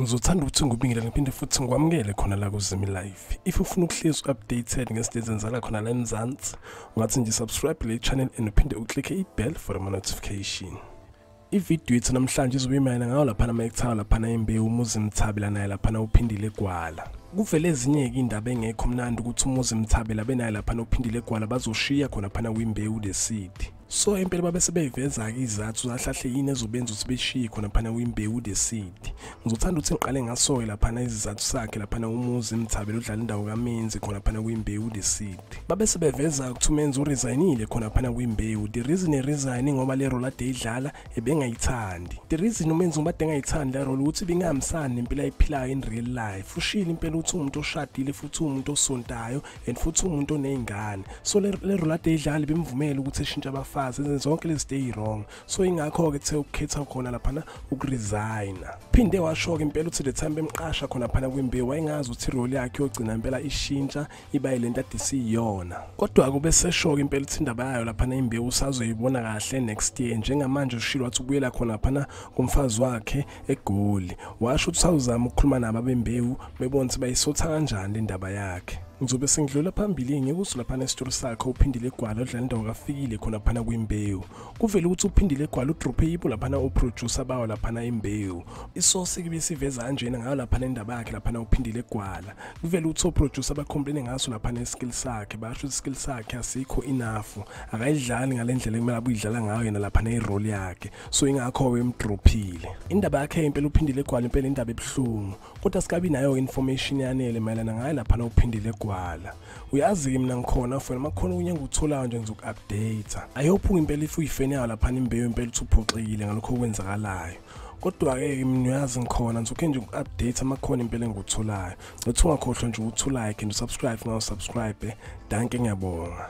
Ngizothanda ukuthi ngikubingele ngiphinde futhi ngikwamukele khona la kuZimi Live. If ufuna ukuhlezi updated ngezinto ezenzakala khona la eMzansi, ungathi nje subscribe le channel and uphinde uklikhe i-bell for ama notification. Ivideo yethu namhlanje izoyimayina ngawo lapha mayekuthawa lapha imbewu umuzi Mthabela naye lapha uphindile egwala. Kuvele ezinye ke indaba engekho mnandi ukuthi umuzi Mthabela benaye lapha uphindile egwala bazoshiya khona lapha kwimbewu the seed. So impela babe sebeyiveza ke izathu zahlahle yini ezobenza ukuthi beshiye khona lapha kwimbewu the seed. Ngizothanda ukuthi ngiqale ngasoke lapha izizathu sakhe lapha umuzi Mthabela udlala indawo kaMenzi khona lapha kwimbewu the seed. Babe sebeveza ukuthi uMenzi uresignile khona lapha kwimbewu. The reason resign ngoba le role ade idlala ebengayithandi. The reason uMenzi ngoba ade engayithandi le role ukuthi bingahambisani nempilo ayiphilayo in real life. Ushilo impela ukuthi umuntu oshadile futhi umuntu osontayo and futhi umuntu onezingane. So le role ade idlala bemvumela ukuthi eshintshe abafazi enze zonke lezi stay wrong. So ingakho ke ukhetha khona lapha ukuresigna. Phinde washo ke impela uthi the time bemqasha khona lapha kwimbewu wayengazi ukuthi role yakhe yogcina impela ishintsha iba yilento ade siyona. Kodwa kube sesho ke impela ukuthi indaba yayo lapha imbewu usazoyibona kahle next year. Njengamanje ushilo wathi ubuyela khona lapha kumfazi wakhe eGoli. Washo ukuthi usazama ukukhuluma nabo bembewu bebona ukuthi bayisotha kanjani indaba yakhe. Ngizobe sengidlula phambili ngekuthi lapha nesitory sakhe uphindile egwala udlala indawo kafikile khona lapha kwimbewu. Kuvela ukuthi uphindile egwala udrop yibo lapha uproducer bawo lapha imbewu. Isource ke besiveza kanjena ngayo lapha indaba yakhe lapha uphindile egwala. Kuvela ukuthi uproducer abacomplain ngaso lapha neskill sakhe basho ukuthi skill sakhe asikho enough. Akayidlali ngalendlela ekumele abuyidlala ngayo yena lapha irole yakhe. So ingakho wemdrophile. Indaba yakhe impela uphindile egwala impela indaba ebhlungu. Kodwa sikabi nayo information yanele mayelana ngayo lapha uphindile egwala. Uyazi mina ngikhona for makhona unye ngikutholayo nje ngizoku-update. I hope impela if uyifeni yayo lapha imbewu impela uthuphoxekile ngalokho okwenzakalayo. Kodwa ke mina uyazi ngikhona ngizokhe nje uku-update amakhona impela engikutholayo. Ngathi ungakhohlwa nje ukuthola like and subscribe ngawo subscribe. Danke ngiyabonga.